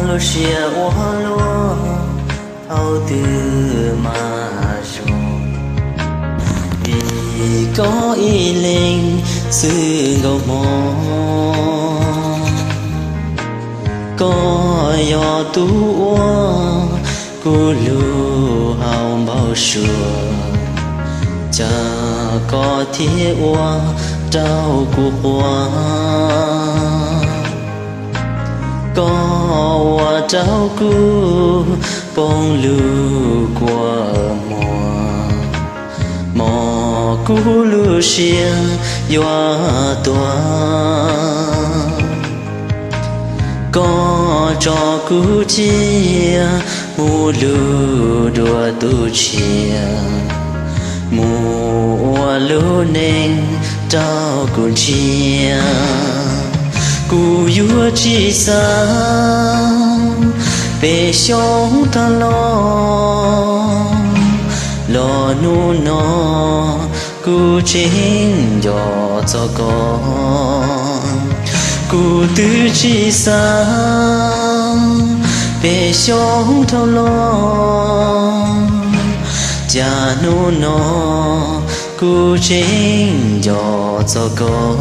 Lub siab ua luaj thaum twg mas zoo, vim koj ib leeg xwb nkaus hmo. Koj yog tus uas kuv lub hau npau suav, cas koj thiaj ua rau kuv quaj. Koj ua rau kuv poob lub kua muag, mos kuv lub siab yuav tuag. Koj tso kuv cia mus lug dua tus tshiab, mus ua lub neej rau kuv ntsia. Kuv yuav tsis xav peb xyoo tag los, los hnub no kuv tseem nco txog koj. Kuv twb tsis xav peb xyoo dhau los, cas hnub no kuv tseem nco txog koj.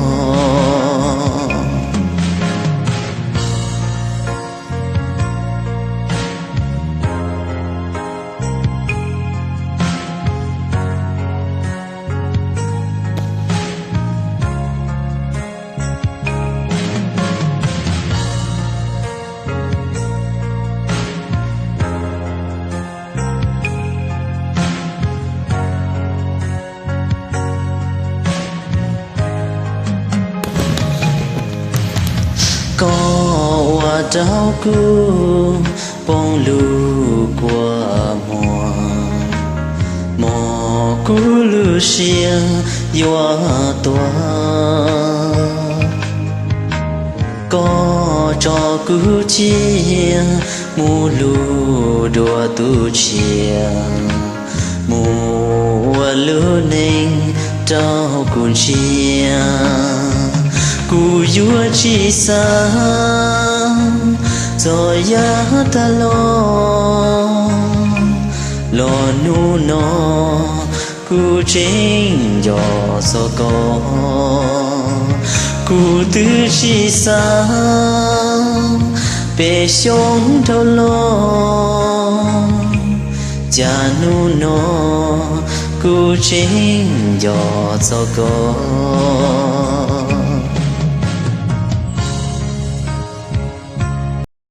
Koj ua rau kuv poob lub kua muag, mos kuv lub siab yuav tuag. Koj tso kuv cia mus lug dua tus tshiab, mus ua lub neej rau kuv ntsia. Kuv yuav tsis xav txog yav tag los, los hnub no kuv tseem nco txog koj. Kuv twb tsis xav peb xyoo dhau los, cas hnub no kuv tseem nco txog koj.